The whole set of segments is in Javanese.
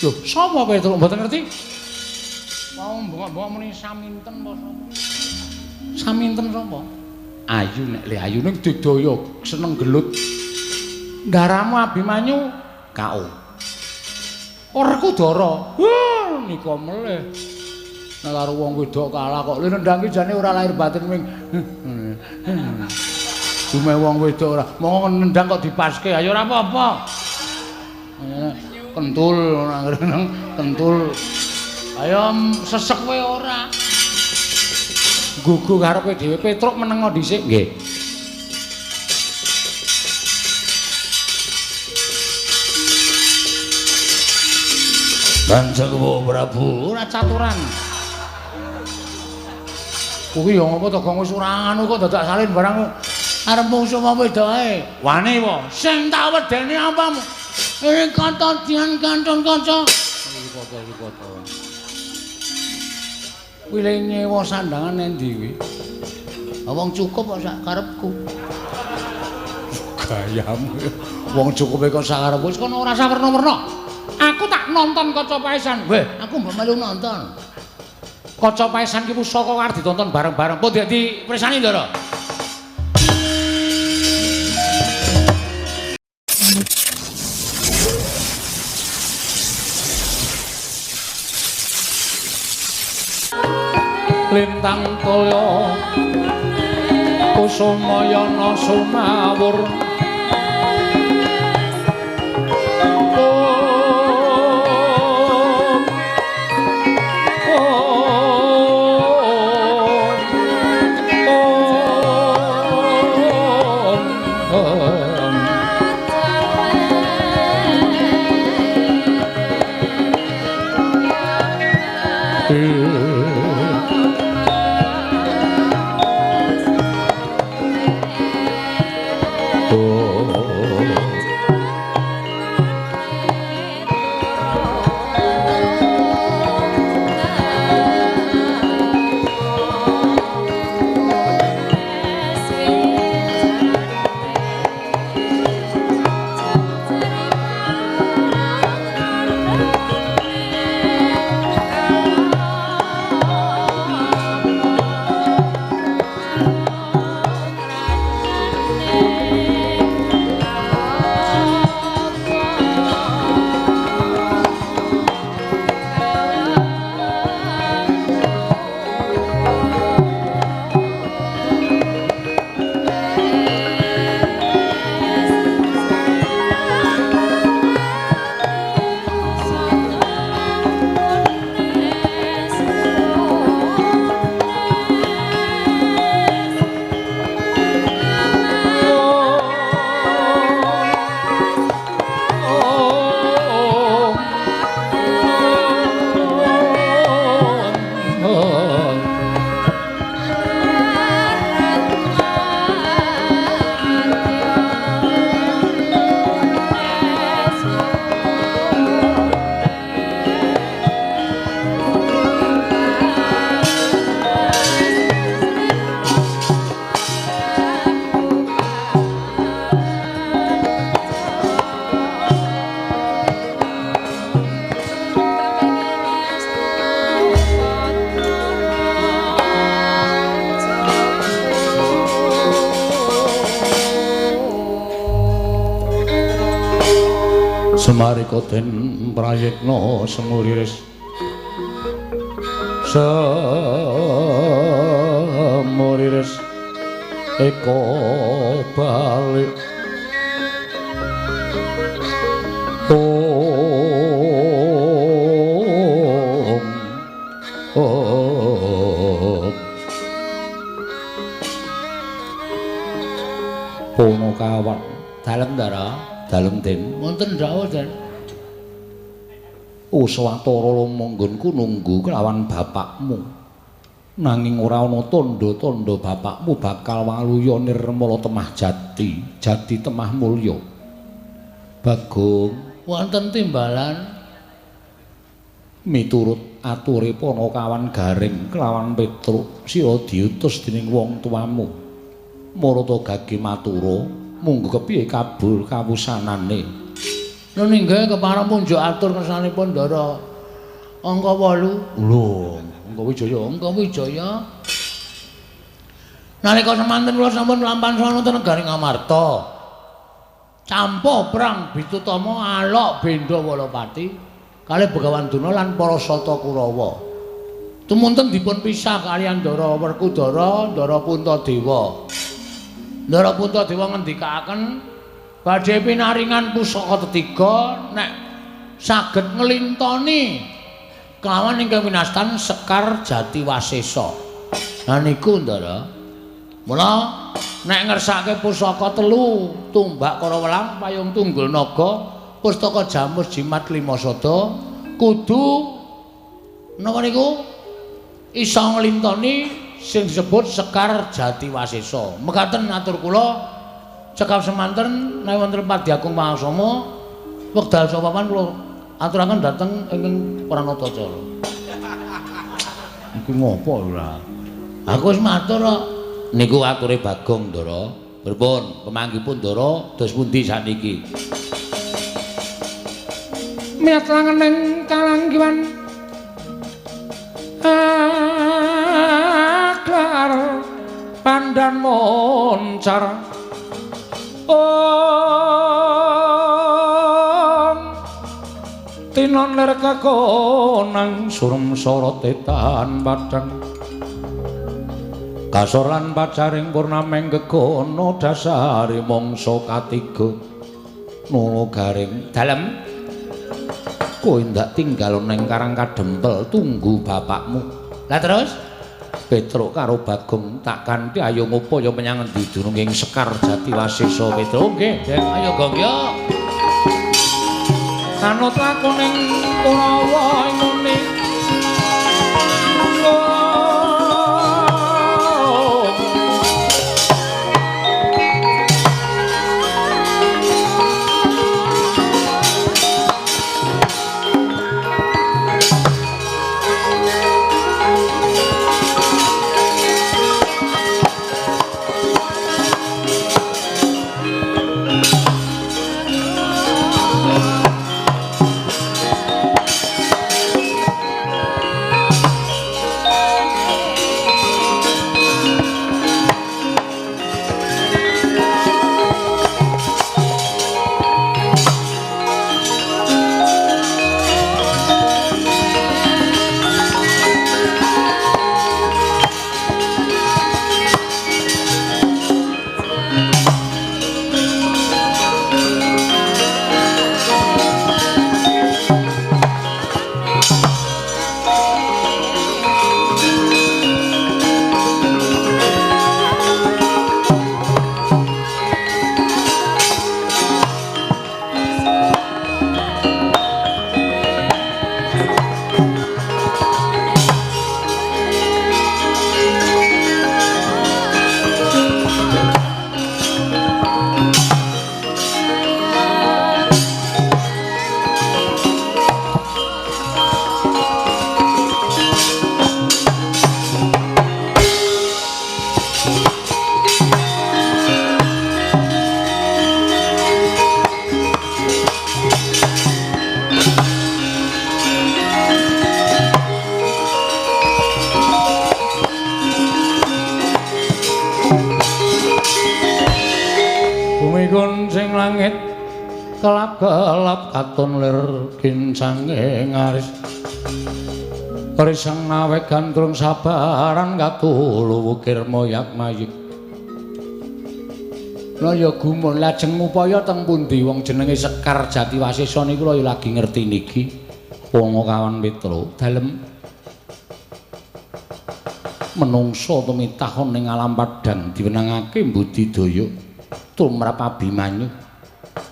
Lho, sapa Petruk mboten ngerti? Wong bengok-bengok muni saminten apa sapa? Saminten sapa? Ayu nek le ayu ning digdaya seneng gelut. Ndaramu Abimanyu KO. Werkudara. Wah, nika melih. Nek karo wong wedok kalah kok. Lha nendang ki jane ora lahir batin ming. Dume wong wedok ora. Monggo nendang kok dipaske. Ayo ora apa-apa. Kentul kentul. Ayo sesek kowe ora. Gugu karepe dhewe Petruk menengo dhisik nggih. Kanjeng Prabu ora caturan. Kuwi ya ngopo to gong wis ora anu kok dadak salin barang arep mungsuh wong wedok ae. Wani wae. Sing tak wedeni apamu? Kata dian kantun kaca. Iki foto iki foto. Kuwi le nyewa sandangan endi kuwi? Wong cukup kok sak karepku. Gayamu. Wong cukupe kok sak karepku wis kono ora usah werna-werna. Aku tak nonton Kaca Paesan. Weh, aku mbok melu nonton. Kaca Paesan ki pusaka arep ditonton bareng-bareng. Pun dadi pirsani, Ndara. Lintang toya kusumayana sumawur. Semarika den prayitna semuriris semuriris eka balik om om Ponokawan dalem Ndara dalem den wonten dawuh den Uswatara lumanggonku nunggu kelawan bapakmu nanging ora ana tandha-tandha bapakmu bakal waluya nirmala temah jati jati temah mulya. Bagong wonten timbalan miturut ature Ponokawan Garing kelawan Petruk sira diutus dening wong tuamu Marata Gage Matura munggo kepiye kabul kawusanane. Nun inggih kepareng punjuk atur kersanipun Ndara. Angka 8. Lho, Angka Wijaya, Angka Wijaya. Nalika semanten kula sampun mlampahan sowan wonten negari Ngamarta. Campa perang Bitutama alok benda Walapati kalih Begawan Durna lan para Sata Kurawa. Tumunten dipun pisah kaliyan Ndara Werkudara, Ndara Puntadewa. Ndara Puntadewa ngendikaaken badhe pinaringan pusaka tetiga nek saged nglintoni kelawan ingkang winastan Sekar Jatiwasesa. Lah niku Ndara. Mula nek ngersake pusaka telu, tumbak Karawelang, payung tunggul naga, pustaka jamus jimat lima sada, kudu napa niku iso nglintoni sing disebut Sekar Jatiwasesa. Mekaten atur kula cekap semanten nek wonten Padyagung Pangaksama wekdal sapapan kula aturaken dhateng ingkang Pranatacara. Iku ngopo ora? Aku wis matur kok. Niku ature Bagong Ndara. Pripun pemanggipun Ndara dos pundi sakniki? Miyat langening kalanggiwan aklar pandan moncar ong tinon lir kekonang surem sorote tan padang kasor lan pacaring purnameng gegono dasare mangsa katiga nolo garing dalem kowe ndak tinggal neng Karang Kadempel tunggu bapakmu. Lah terus Petruk karo Bagong tak kanthi ayo ngupaya menyang endi dununging Sekar Jatiwasesa. Petruk nggih, ayo Gong yo. Anut lakuning Kurawa ing muni. Langit kelap-kelap katon lir kincange ngaris risang nawe gandrung sabaran katulu wukir moyak mayik. Lha ya gumun lajeng ngupaya teng pundi wong jenenge Sekar Jatiwasesa niku lha ya lagi ngerti niki. Wong kawan Petruk dalem menungso tumitah ning alam padhang diwenangake mbudidaya tumrap Abimanyu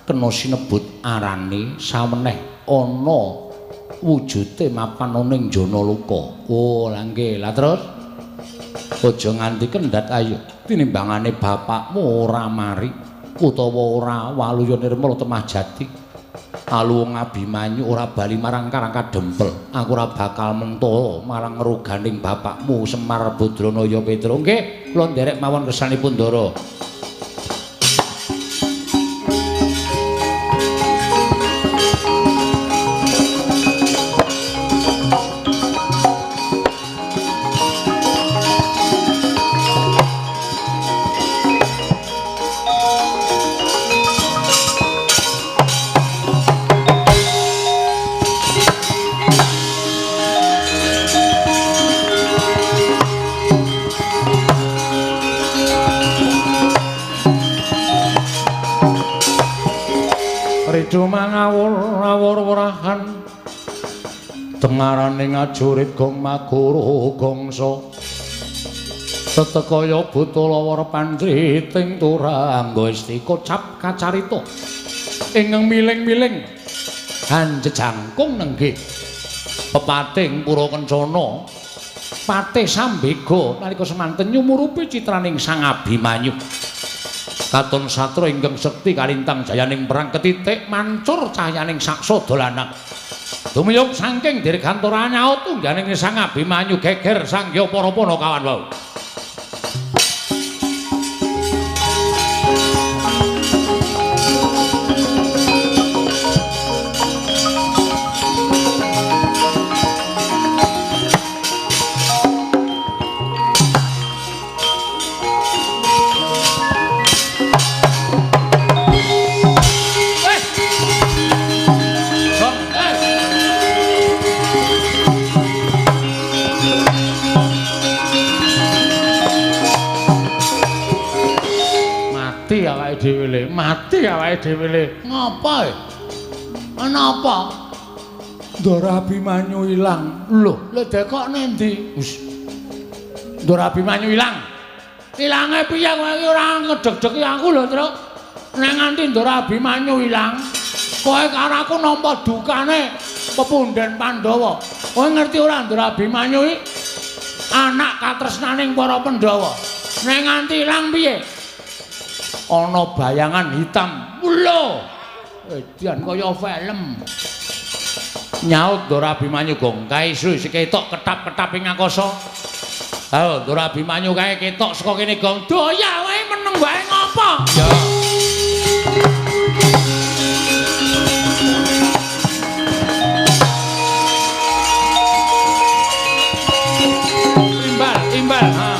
kena sinebut arane saweneh ana wujude mapan ana ing Janaloka. Oh, lha nggih. Lah terus aja nganti kendhat ayo tinimbangane bapakmu ora mari utawa ora waluya nirmala temah jati. Aluwung Abimanyu ora bali marang Karang Kadempel. Aku ora bakal mentolo marang ngeruganing bapakmu Semar Badranaya Petruk. Nggih, kula nderek mawon kersanipun Ndara. kang awur-awur werahan tengaraning ajurit gong maguru gongso tetekaya buta lawara pandriting turangga istika cap kacarita ingkang miling-miling hanjejangkung nenggih pepating pura kencana patih sambega nalika semanten nyumurupi citraning Sang Abimanyu. Katon satra ingkang sekti kalintang jayaning perang ketitik mancur cahyaning saksa dolanan. Dumiyung saking dirgantara nyaut tungganing Sang Abimanyu geger sangya para panakawan wau. Dhewe le, mati awake dhewe le. Ngapa e? Ana apa? Ndara Abimanyu ilang. Lho, lho dekok nendi? Wis. Ndara Abimanyu ilang. Ilange piye kowe iki ora ngedeg-degi aku lho, Truk. Nek nganti Ndara Abimanyu ilang, kowe karo aku nampa dukane pepunden Pandhawa. Kowe ngerti ora Ndara Abimanyu iki anak katresnaning para Pandhawa. Nek nganti ilang piye? Ana bayangan hitam. Lho, edan kaya film. Nyaut Ndara Abimanyu gong kae isu ketok ketap-ketap ing angkasa. Ayo Ndara Abimanyu kae ketok saka kene gong. Doya wae meneng wae ngopo? Ya. Timbal, timbal. Ha.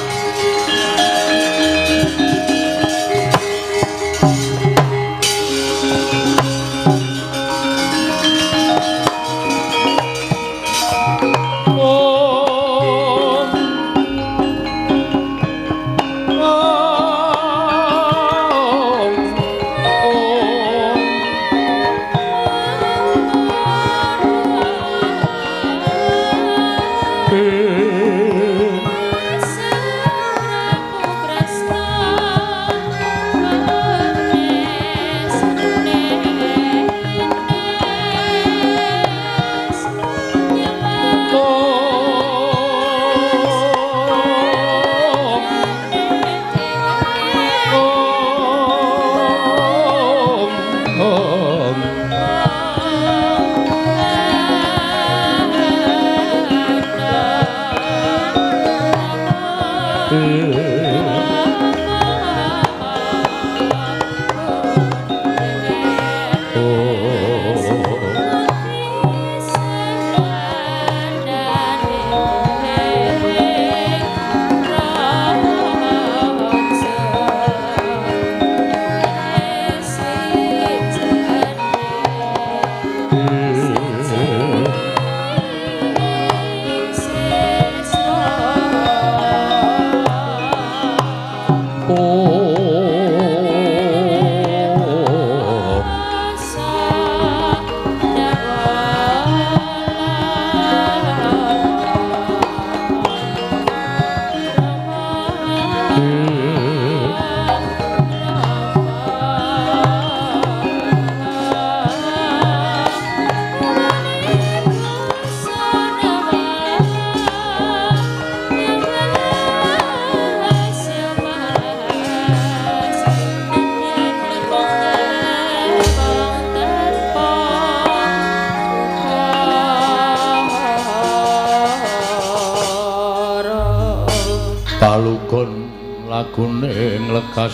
Palugon lagune nglegas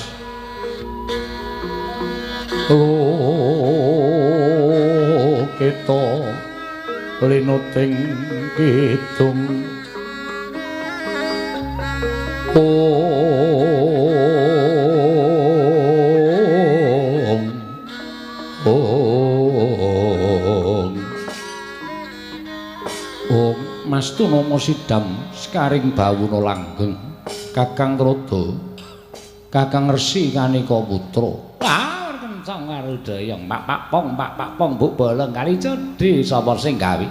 loketa linuting kidung ong ong ong Mas Tunomo Sidam sekaring bawuna langgeng Kakang Rodo, Kakang Resi Kanika Putra. Ah, kencang warudaya pak pak pong pak pak pong buk bolong kali cedhi sapa sing gawe.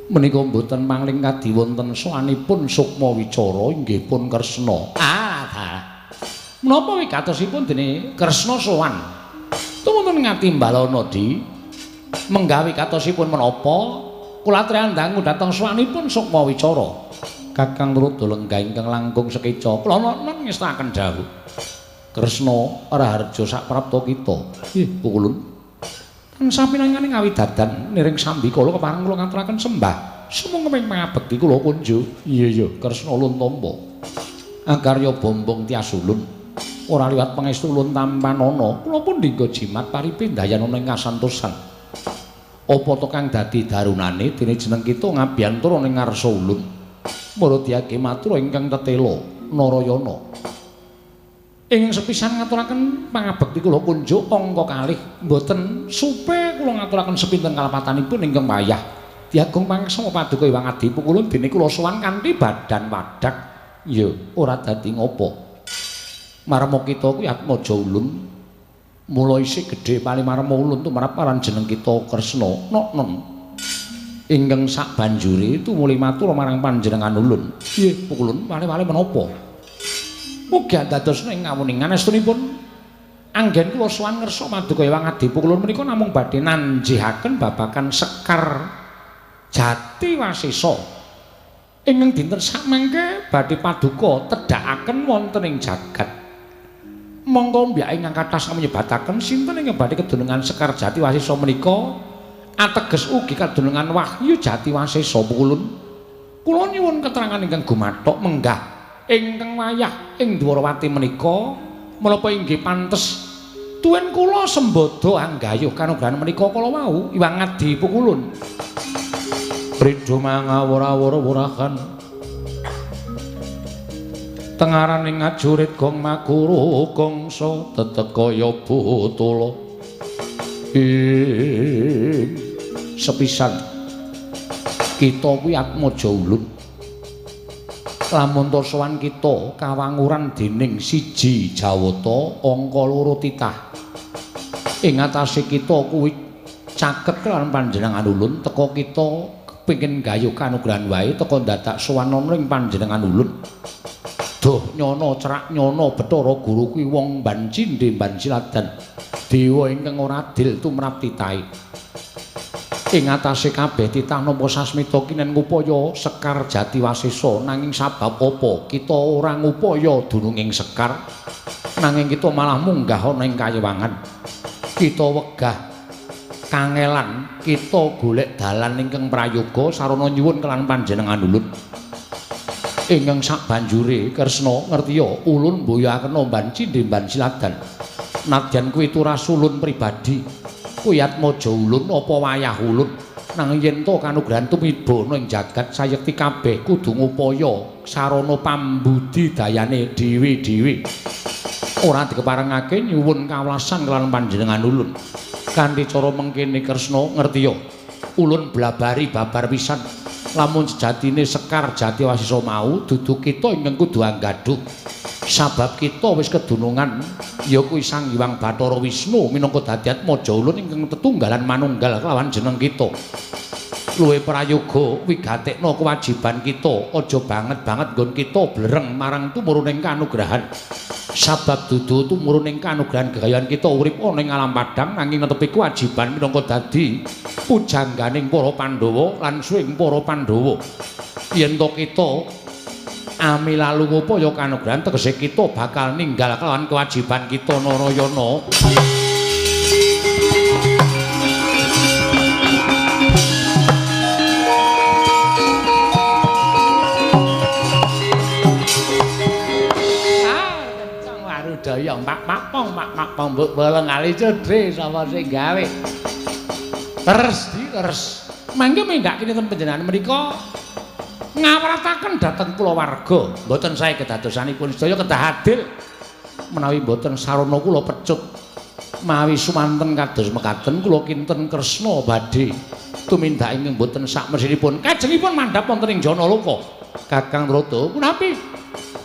Menika mboten mangling kadi wonten sowanipun Sukma Wicara inggih pun Kresna. Ah, menapa wigatosipun dene Kresna sowan? Tumunten ngatimbalana di menggawi katosipun menapa kula atriyan dangu dhateng sowanipun Sukma Wicara. Kakang Truda lenggah ingkang langkung sekeca kula nonon ngestakaken dawuh. Kresna raharja saprapta kita. Nggih, pukulun. Tansah pinangane ngawidadan niring sambikala kepareng kula ngaturaken sembah. Sumangga ing pangabekti kula kunjuk. Iya iya, Kresna ulun tampa. Akarya bombong tias ulun. Ora liwat pangestu ulun tampanana, kula pun dinggo jimat paripe ndayanana ing kasantosan. Apa to kang dadi darunane dene jeneng kita ngabiyantara ning ngarsa ulun. Mara diage matur ingkang tetela Narayana. Ing sepisan ngaturaken pangabekti kula kunjuk angka kalih mboten supe kula ngaturaken sepinten kalepatanipun ingkang wayah. Diagung pangaksama paduka Hyang Adi pukulun dene kula sowan kanthi badan wadak. Ya ora dadi ngopo. Marma kita kuwi atmaja ulun. Mula isih gedhe palimarma ulun tumrap aran jeneng kita Kresna noknen. Ingkang sabanjure tumuli matur marang panjenengan ulun. Nggih pukulun wale-wale menapa? Mugi dadosna ing ngawuningan estunipun anggen kula sowan ngersa maduka Hyang Adi pukulun menika namung badhe nanjihaken babagan Sekar Jati Wasesa. Ingkang dinten sakmangke badhe paduka tedhakaken wonten ing jagat. Monggo mbiyake ingkang kathah sami nyebataken sinten ingkang badhe kedunungan Sekar Jati Wasesa menika ateges ugi kadunungan Wahyu Jati Wasesa pukulun. Kula nyuwun keterangan ingkang gumathok menggah ingkang wayah ing Dwarawati menika menapa inggih pantes tuwin kula sembada anggayuh kanugrahan menika kala wau Hyang Adi pukulun. Ridho mangawur-awur-wurahan tengaraning ajurit gong makuru gongso tetek kaya botolo ing sepisan kita kuwi atmaja ulun. Lamun ta sowan kita kawanguran dening siji Jawata angka loro titah. Ing atase kita kuwi caket kelawan panjenengan ulun teka kita kepengin gayuh kanugrahan wae teka dadak sowan ana ing panjenengan ulun. Duh nyono cerak nyono Bathara Guru kuwi wong ban cindhe ban siladan dewa ingkang ora adil tumrap titahe. Ing atase kabeh titah nampa sasmita kinen ngupaya Sekar Jati Wasesa nanging sabab apa kita ora ngupaya dununging sekar nanging kita malah munggah ana ing kayewangan. Kita wegah kangelan kita golek dalan ingkang prayoga sarana nyuwun kelan panjenengan ulun. Ingkang sabanjure Kresna ngertiya ulun mboyaken ban cindhe ban siladan nadyan kuwi turasulun pribadi kuwi atmaja ulun apa wayah ulun nanging yen to kanugrahan tumiba ana ing jagat sayekti kabeh kudu ngupaya sarana pambudi dayane dhewe-dhewe ora dikeparengake nyuwun kawelasan kelawan panjenengan ulun. Kanthi cara mengkene Kresna ngertiya ulun blabari babar pisan lamun sejatine Sekar Jati Wasesa mau dudu kita ingkang kudu anggadhuh sabab kita wis kedunungan ya kuwi Sang Hyang Bathara Wisnu minangka dadi atmaja ulun ingkang tetunggalan manunggal kelawan jeneng kita. Luwih prayoga wigatekna kewajiban kita aja banget-banget nggon kita blereng marang tumuruning kanugrahan sabab dudu tumuruning kanugrahan gegayan kita urip ana ing alam padhang nanging netepi kewajiban minangka dadi pujangganing para Pandhawa lan suwing para Pandhawa. Yen to kita ami lalu ngupaya kanugrahan tegese kita bakal ninggal kelawan kewajiban kita Narayana. Kencang warudaya mak mak pong mak mak pong mbok bolong ali cedhe sapa sing gawe. Terus di terus mangke mindhak kinten panjenengan menika ngawrataken dhateng kulawarga. Mboten sae kedadosanipun sedaya kedah adil. Menawi mboten sarana kula pecut mawi sumanten kados mekaten kula kinten Kresna badhe tumindak ingkang mboten sakmesinipun. Kajengipun mandhap wonten ing Janaloka. Kakang Trada punapi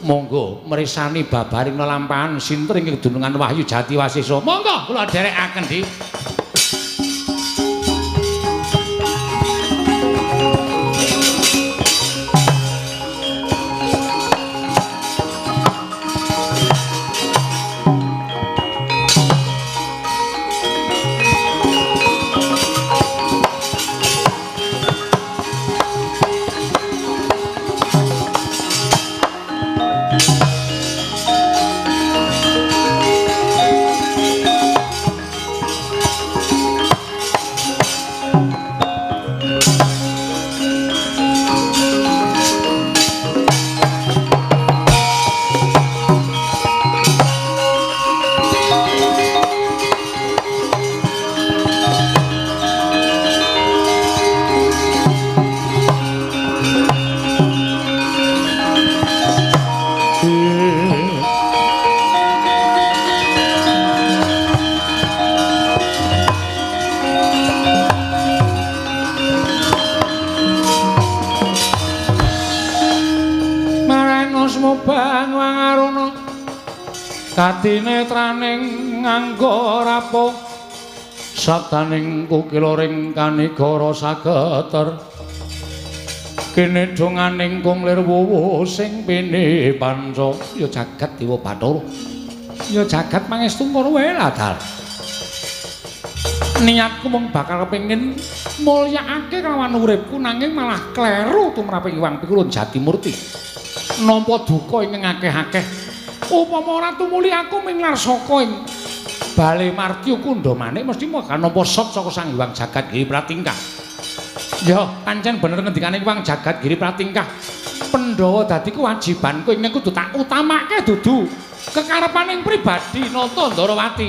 Monggo mresani babaring lelampahan sintring ing dunungan Wahyu Jati Wasesa. Monggo kula dherekaken, Dik. Kadinetraning nganggo rapuh sabdaning kukiloring kanigara sageter kene donganing kung lir wuwu sing pini panca ya jagat dewa bathara ya jagat pangestu ngono wae ladal niatku mung bakal kepengin mulyakake kelawan uripku nanging malah kleru tumrap Hyang Pikulun Jatimurti nampa duka ingkang akeh-akeh. Upama ora tumuli aku minglar saka ing bale martya kundha manik mesti bakal nampa sot saka Sang Hyang Jagat Giri Pratingkah. Ya, pancen bener ngendikane Hyang Jagat Giri Pratingkah. Pandhawa dadi kewajibanku ingkang kudu tak utamake dudu kekarepaning pribadi Nata Ndarawati.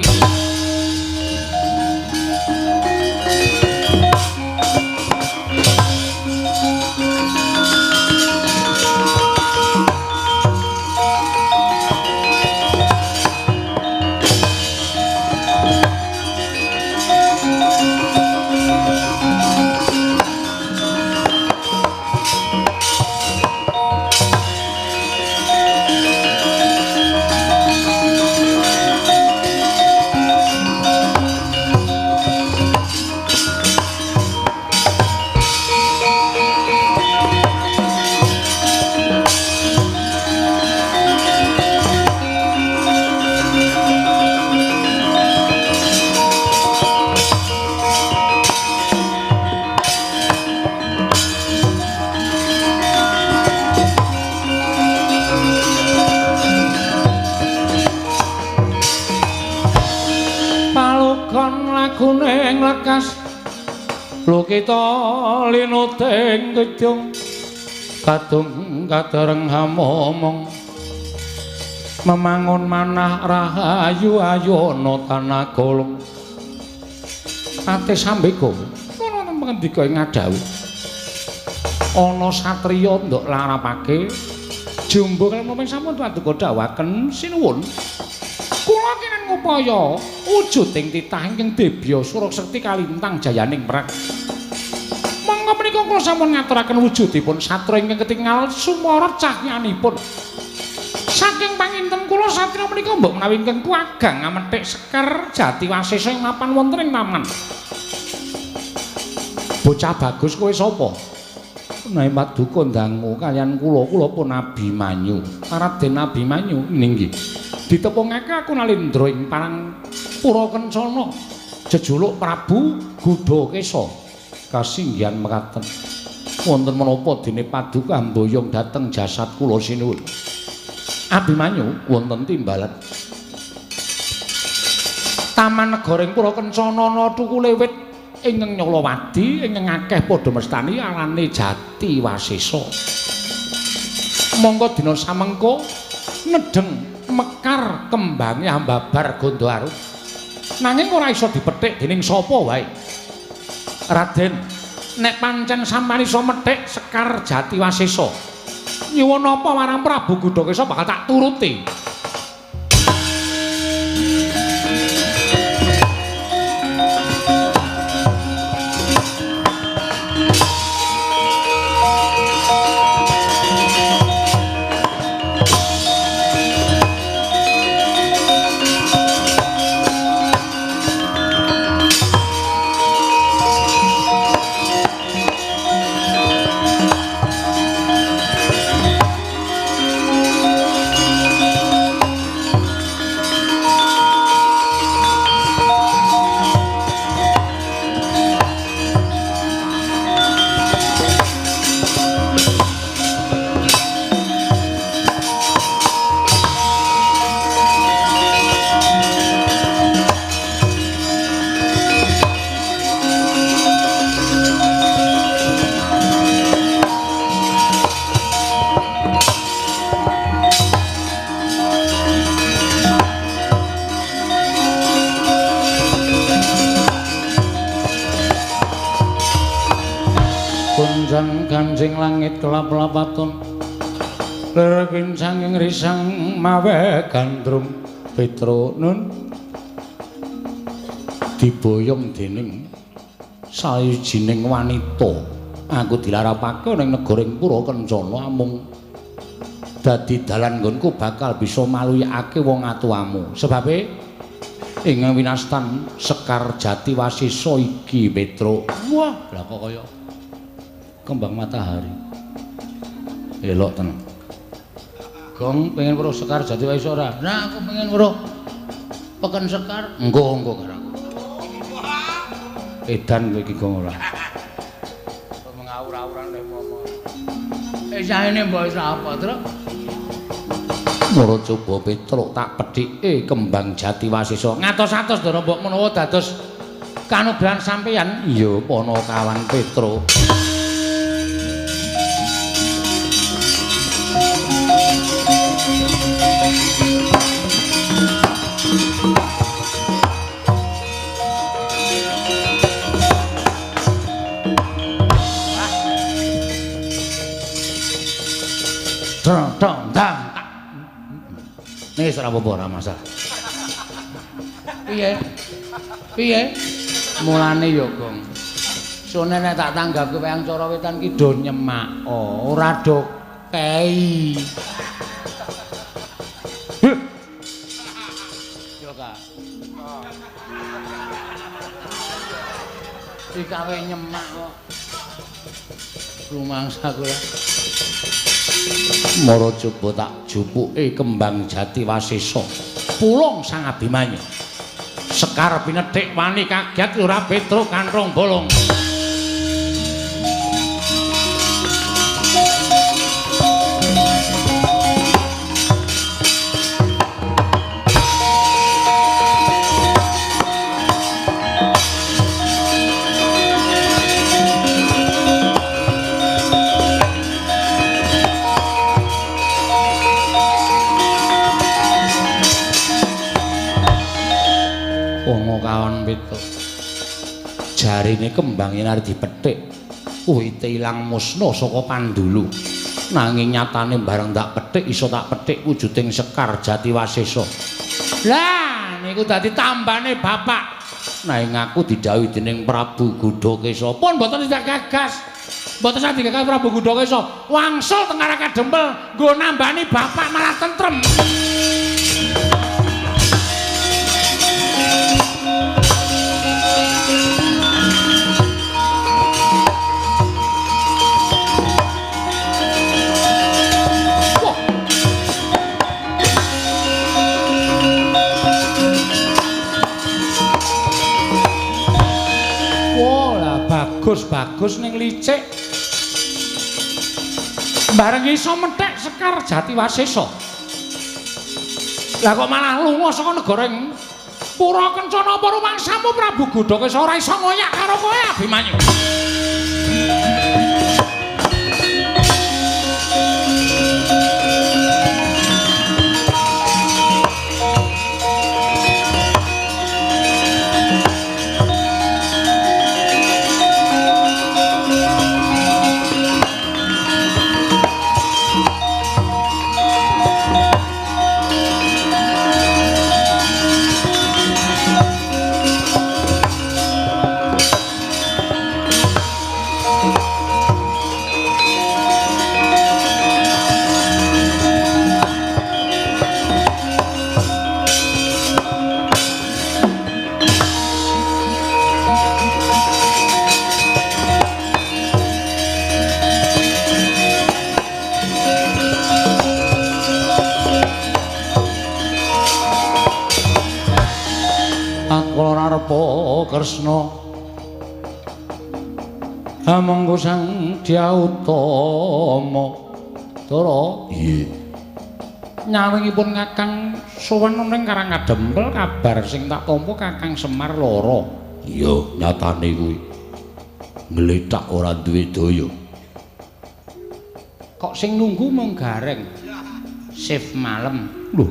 Lukita linuting kidung kadung kadereng hamomong memangun manah rahayu ayana tanah golong ate sambega ana pengendika ing ngadhawuh ana satriya ndok larapake jumbo kala sampun paduka dawuhaken sinuwun kula kinten ngupaya wujuding titah ingkang debya surasekti kalintang jayaning merak. Monggo menika kula sampun ngaturaken wujudipun satra ingkang ketingal sumara cahyanipun. Saking panginten kula satriya menika mbok menawi ingkang kuwagang ngamethik sekar Jati Wasesa ing mapan wonten ing taman. Bocah bagus kowe sapa? Nek paduka ndangu kaliyan kula, kula pun Abimanyu. Raden Abimanyu inggih. Ditepungake aku Nalindra ing parang Pura Kencana jejuluk Prabu Gudhakesa kasinggihan mekaten wonten menapa dene paduka mboyong dhateng jasad kula sinuwun. Abimanyu wonten timbalan Taman Negara ing Pura Kencana ana thukule wit ingkang nyalawadi ingkang akeh padha mestani arane Jati Wasesa. Monggo dina samengko nedheng mekar kembange ambabar gondo arum nanging ora iso dipethik dening sapa wae. Raden, nek pancen sampeyan iso methik sekar Jati Wasesa, nyuwun apa marang Prabu Gudhakesa bakal tak turuti. Ganjang ganjing langit kelap-lapaton lir kincang risang mawe gandrung Petro nun diboyong dening sawijining wanita. Aku dilarapake ning negara ing Pura Kencana amung dadi dalan nggonku bakal bisa maluyakake wong atuwamu. Sebabe ing winastan Sekar Jati Wasesa iki Petro. Wah, lah kok kaya kembang matahari. Elok tenan. Gong pengen weruh Sekar Jati Wasesa ora? Nah, aku pengen weruh peken Sekar. Engko engko karo aku. Edan kowe iki Gong ora. Kok mengawur-awuran lek momo. Saene mbok sapa, Truk? Mula coba Petruk tak pedhike kembang Jati Wasesa. Ngatos-atos Ndara mbok menawa dados kanugrahan sampeyan. Iya, Panakawan Petruk. Dong dong dang. Nih ora apa-apa ora masalah. Piye? Piye? Mulane ya, Gong. Sone nek tak tanggapke wayang cara wetan ki do nyemak, ora do kei. Yo, Kak. Iki kawe nyemak kok. Rumangsa kula. Mara coba tak jupuke kembang Jati Wasesa. Pulung Sang Abimanyu. Sekar pinethik wani kaget ora Petruk kanthong bolong. Kawan Petruk. Jarine kembang yen arep dipethik, wite ilang musna saka pandulu. Nanging nyatane bareng tak pethik iso tak pethik wujuding Sekar Jati Wasesa. Lah niku dadi tambane bapak. Nanging aku didhawuhi dening Prabu Gudakesa. Pun mboten tidak gagas. Mboten sah digagas Prabu Gudakesa. Wangsul teng arah Kadempel nggo nambani bapak malah tentrem. Bagus-bagus ning licik. Bareng iso methek Sekar Jati Wasesa. Lah kok malah lunga saka negara ing Pura Kencana apa rumangsamu Prabu Gudakesa ora iso ngoyak karo kowe Abimanyu. Kresna amangga Sang Dya Utama Dara. Iya. Nyawingipun Kakang sowan ning Karang Kadempel kabar sing tak tampa Kakang Semar lara. Iya, nyatane kuwi nglethak ora duwe daya. Kok sing nunggu mung Gareng shift malem. Lho.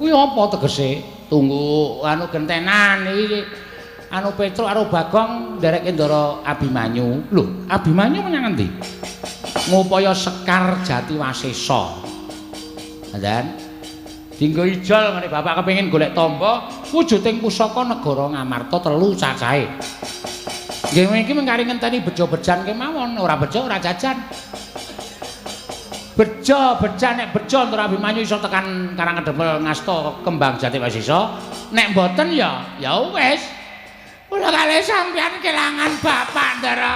Kuwi apa tegese? Tunggu anu gentenan iki Anu Petruk karo Bagong ndereke Ndara Abimanyu. Lho, Abimanyu menyang endi? Ngupaya Sekar Jati Wasesa. Ndan. Dinggo ijol ngene bapak kepengin golek tamba wujuding pusaka negara Ngamarta telu cacahe. Nggih iki mengkari ngenteni bejo-bejan kemawon, ora bejo ora jajan. Bejo, bejan nek bejo Ndara Abimanyu iso tekan Karangkedempel ngasta kembang Jati Wasesa. Nek mboten ya ya wis. Kula kalih sampeyan kelangan bapak Ndara.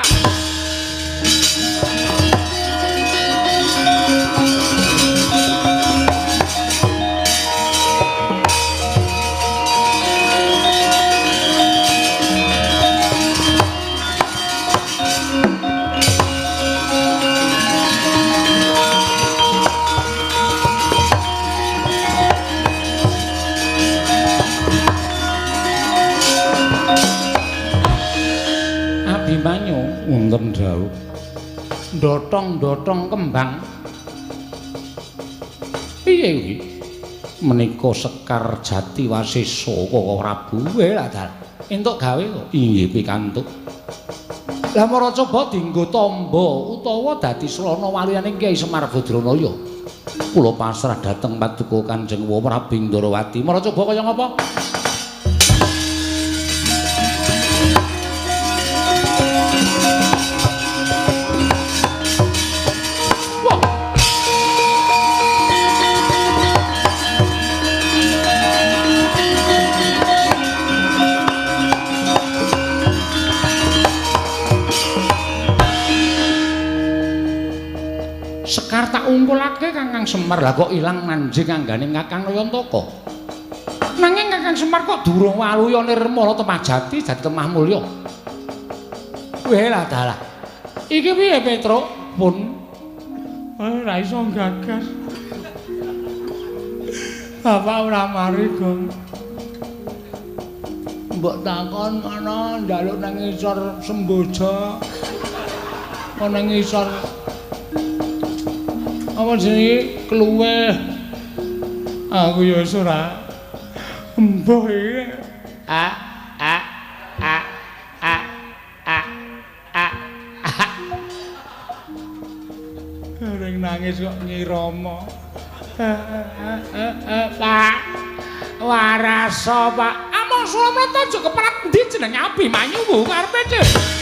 Abimanyu wonten dawuh. Ndotong-ndotong kembang. Piye iki? Menika Sekar Jati Wasesa Koko Prabu. Lah dal. Entuk gawe kok. Inggih pikantuk. Lah mara coba dienggo tamba utawa dadi slana waliyane Kyai Semar Badranaya. Kula pasrah dhateng paduka Kanjeng Prabu Ndrawati. Mara coba kaya ngapa? Sekar tak ungkulake Kakang Semar, lah kok ilang manjing anggane Kakang Nayantaka. Nanging Kakang Semar kok durung waluya nirmala temah jati dadi temah mulya. Weh lah dalah. Iki piye Petruk? Pun ora iso gagas. Bapak ora mari, Gong. Mbok takon ana njaluk nang ngisor semboja. Ana ngisor apa jenenge kluweh. Aku ya wis ora embuh iki. A a a a a a. Ring nangis kok nyirama. Pak waraso Pak. Among Sulamrata aja keperat endi jenenge Abimanyu bu karepe dhewe.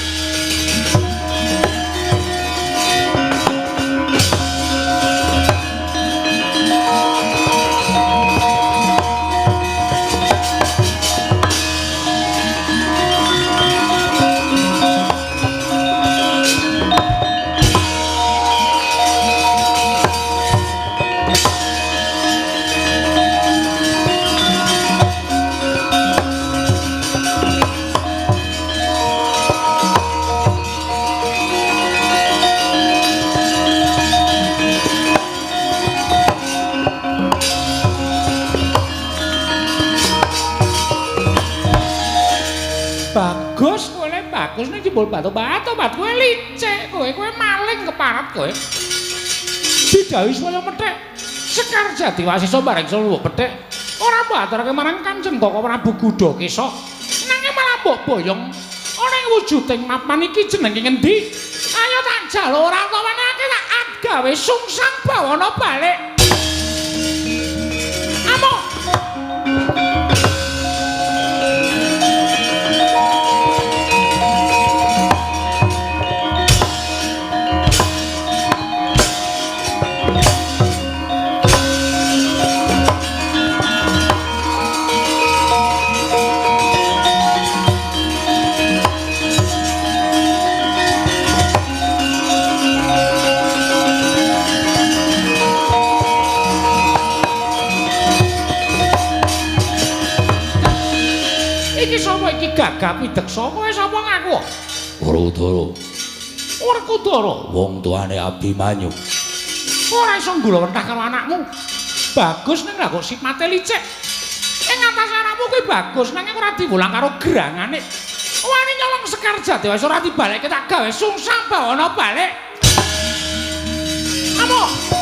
Bagus kowe le bagus ning jebul batu-batu bat kowe licik kowe kowe maling keparat kowe. Didhawuhi supaya methek Sekar Jati Wasesa bareng seluwuh pethik ora mbok aturake marang Kanjeng Koko Prabu Gudakesa nanging malah mbok boyong ana ing wujuding mapan iki jenenge ngendi? Ayo tak jaluk ora tawanake tak gawe sungsang bawana balik. Amok gagap pideksa kowe sapa ngaku? Werkudara. Werkudara, wong tuane Abimanyu. Ora iso nggulawentah karo anakmu. Bagus ning lha kok sipate licik. Ing atase anakmu kuwi bagus nanging ora diwulang karo gerangane. Wani nyolong Sekar Jati wis ora dibalekke tak gawe sungsang bawana balik. Amok.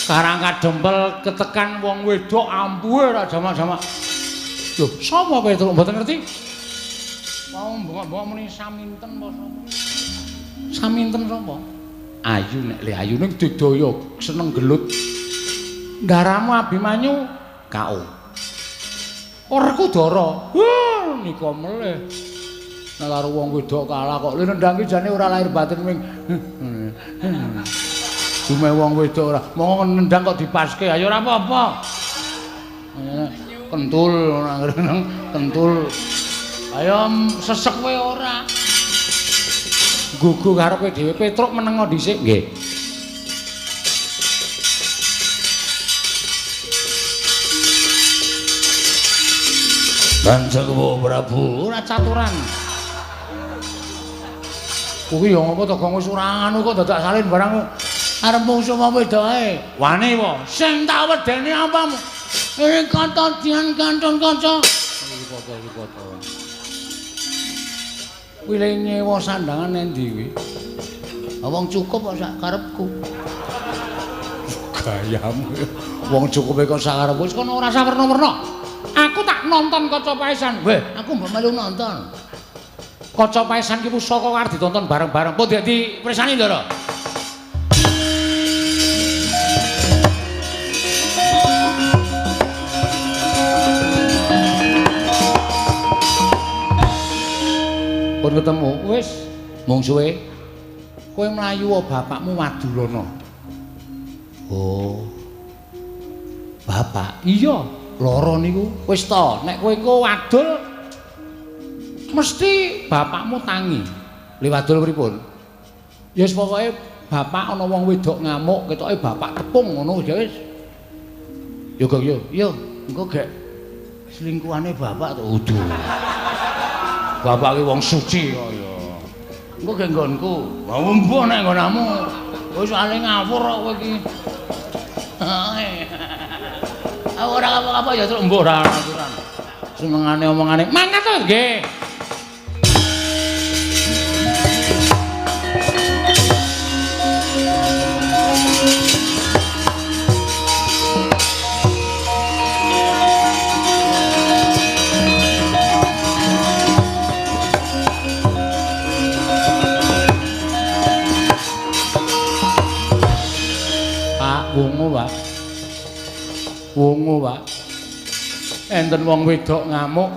Karang kadempel ketekan wong wedok ampuhe ora jamak-jamak. Lho, sapa Petruk mboten ngerti? Mau bengok-bengok muni saminten apa sapa? Saminten sapa? Ayu nek le ayu ning digdaya seneng gelut. Ndaramu Abimanyu KO. Werkudara. Wah, nika melih. Nek karo wong wedok kalah kok. Lha nendang ki jane ora lahir batin ming. Dume wong wedok ora. Monggo nendang kok dipaske, ayo ora apa-apa. Kentul kentul. Ayo sesek kowe ora. Gugu karepe dhewe Petruk menengo dhisik nggih. Kanjeng Prabu ora caturan. Kuwi ya ngopo to gong wis ora anu kok dadak salin barang arep mungsuh wong wedoke. Wani wae. Sing tak wedeni apamu? Ing kanca dian kantun kanca. Iki foto iki foto. Kuwi le nyewa sandangan endi kuwi? Wong cukup kok sak karepku. Gayamu. Wong cukupe kok sak karepku wis kono ora usah werna-werna. Aku tak nonton Kaca Paesan. Weh, aku mbok melu nonton. Kaca Paesan ki pusaka arep ditonton bareng-bareng. Pun dadi pirsani, Ndara. Pun ketemu, wis mungsuhe. Kowe mlayu bapakmu Wadulana. Oh. Bapak, iya. Lara niku wis to, nek kowe engko wadul mesti bapakmu tangi. Li wadul pripun? Ya wis pokoke bapak ana wong wedok ngamuk, ketoke bapak tepung ngono ya wis. Yo gong yo, yo engko gek selingkuhane bapak to udu. Bapak ki wong suci kok ya. Engko gek nggonku. Wah mbuh nek nggonamu. Wis ale ngawur kok kowe iki. Aku ora apa-apa ya terus mbuh ora aturan. Senengane omongane mangkat to nggih. Pak wungu, Pak. Wungu, Pak. Enten wong wedok ngamuk.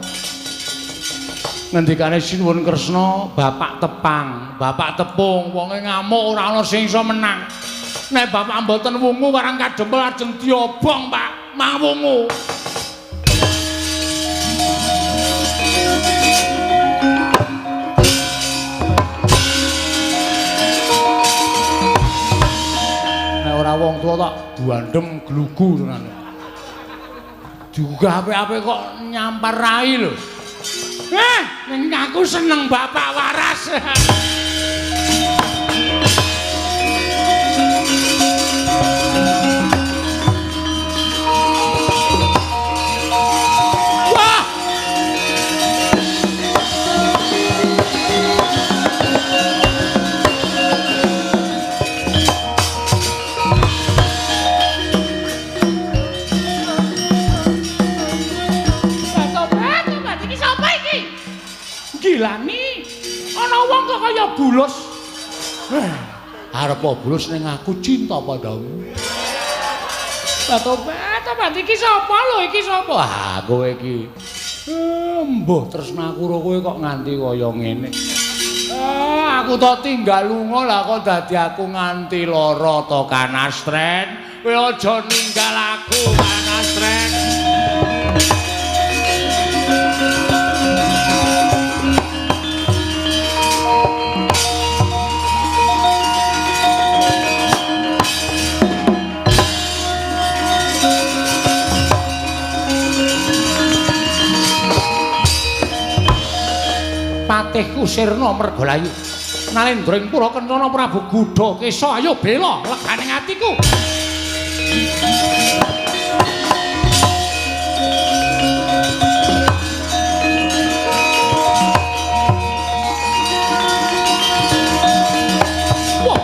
Ngendikane Sinuwun Kresna, bapak tepang, bapak tepung, wonge ngamuk ora ana sing iso menang. Nek bapak mboten wungu warang kadempel ajeng diobong, Pak. Mang wungu. Nek ora wong tuwa tak buandem glugu tenan. Diugah apik-apik kok nyampar rai lho. Ning aku seneng bapak waras. Wah! Gilani, ana wong kok kaya bulus. Arep bulus ning aku cinta padamu. Tobat, iki sapa lho, iki sapa? Ah, kowe iki. Mbuh tresna aku karo kowe kok nganti kaya ngene. Aku to tinggal lunga lah kok dadi aku nganti lara to Kanastren. Kowe aja ninggal aku Kanastren. Patihku sirna mergolayu. Nalendra ing pura kencana Prabu Gudha Kesa ayo bela legane atiku. Wah.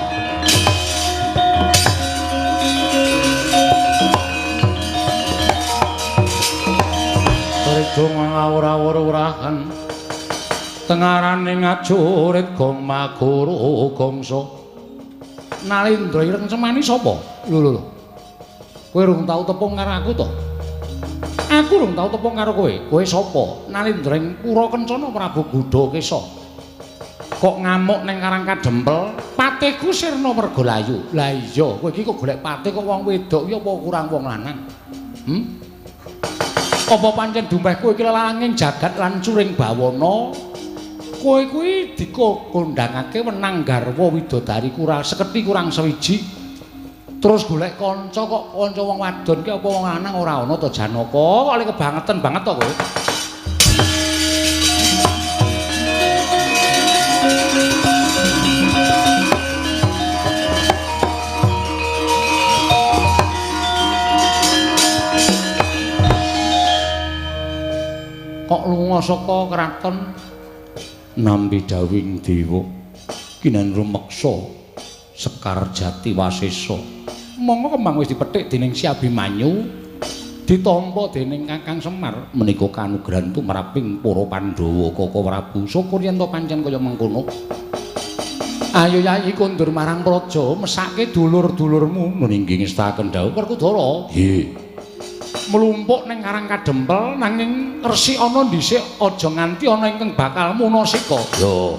padha ngawur-awur-urahan tengarane ngajurit gong maguru gongso. Nalindra ireng cemani sapa? Lho lho lho. Kowe rung tau tepung karo aku to? Aku rung tau tepung karo kowe. Kowe sapa? Nalindra ing Pura Kencana Prabu Gudhakesa. Kok ngamuk ning Karang Kadempel? Patihku sirna mergolayu. Lah iya, kowe iki kok golek patih kok wong wedok iki apa kurang wong lanang? Apa pancen dumeh kowe iki lelanging jagat lan curing bawana? Kowe kuwi dikondhangake wenang garwa widodari kurang seketi kurang sewiji. Terus golek kanca kok kanca wong wadon ki apa wong lanang ora ana to Janaka? Kok lek kebangetan banget to kowe? Kok lunga saka kraton nampi dawing dewa kinan rumeksa Sekar Jati Wasesa. Monggo kembang wis dipethik dening Si Abimanyu, ditampa dening Kakang Semar. Menika kanugrahan tumraping para Pandhawa Kaka Prabu. Syukur yen to pancen kaya mengkono. Ayo Yayi kondur marang praja, mesake dulur-dulurmu. Nggih ngestaken dawuh Werkudara. Nggih. Mlumpuk ning Karang Kadempel nanging resikana dhisik aja nganti ana ingkang bakal munasika. Yo.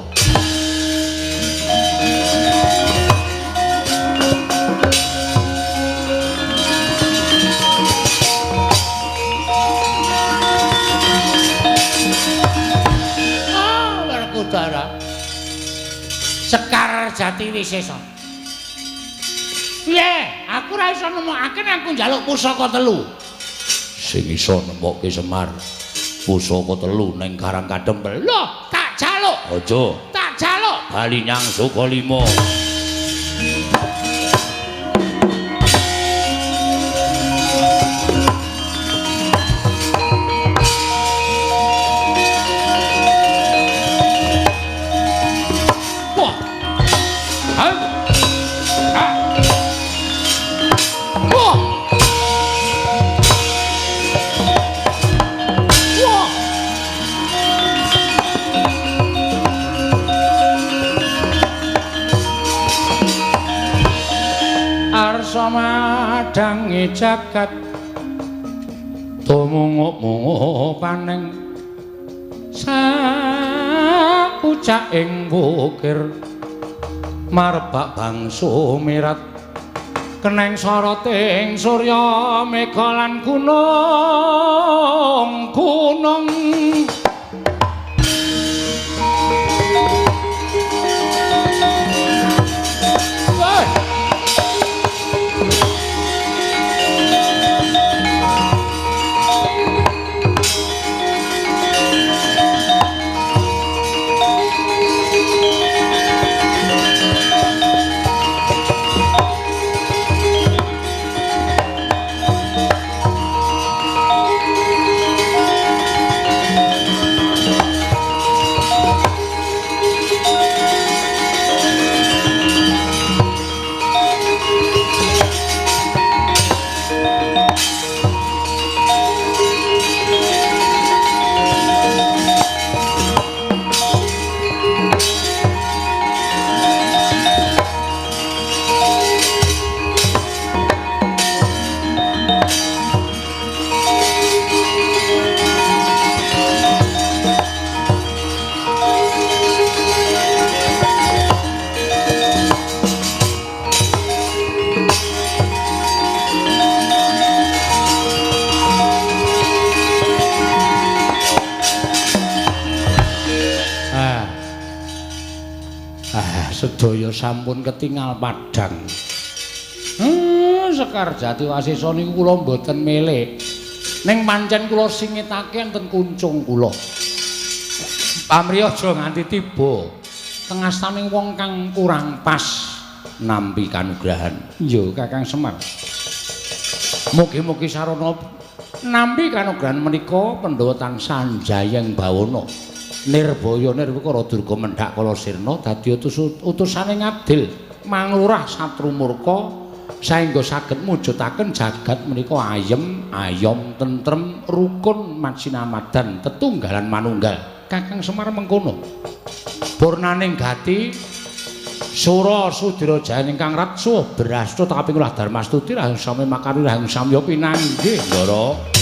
Ah, Werkudara. Sekar Jati Wisesa. Piye? Aku ora iso nemokake nek aku njaluk pusaka telu. Sing iso nemokke Semar pusaka telu ning Karang Kadempel. Lho, tak jaluk. Aja. Tak jaluk. Bali nyang Sukalima. Wah. Ha. Ha. Wah. Wah. Arsa madangi jagat tumungup-mungup paneng sapucaking wukir marbak bangsu mirat keneng soroting surya mega lan gunung gunung. Sedaya sampun ketingal padhang. Sekar Jati Wasesa niku kula mboten milih. Ning pancen kula singitake enten kuncung kula. Pamrih aja nganti tiba tengastaning wong kang kurang pas nampi kanugrahan. Iya, Kakang Semar. Mugi-mugi sarana nampi kanugrahan menika Pandhawa tansah njayeng bawana. Nirbaya nirwikara durga mendhak kala sirna dadi utusane ngadil manglurah satru murka Saengga saged mujudaken jagat menika ayem, ayom, tentrem, rukun, macinamadan, tetunggalan manunggal. Kakang Semar mengkono. Purnaning gati Sura Sudira Jayan ingkang ratsuh brasta kaping ulah Darmastuti raheng sami makari raheng samya pinanggih, Ndara.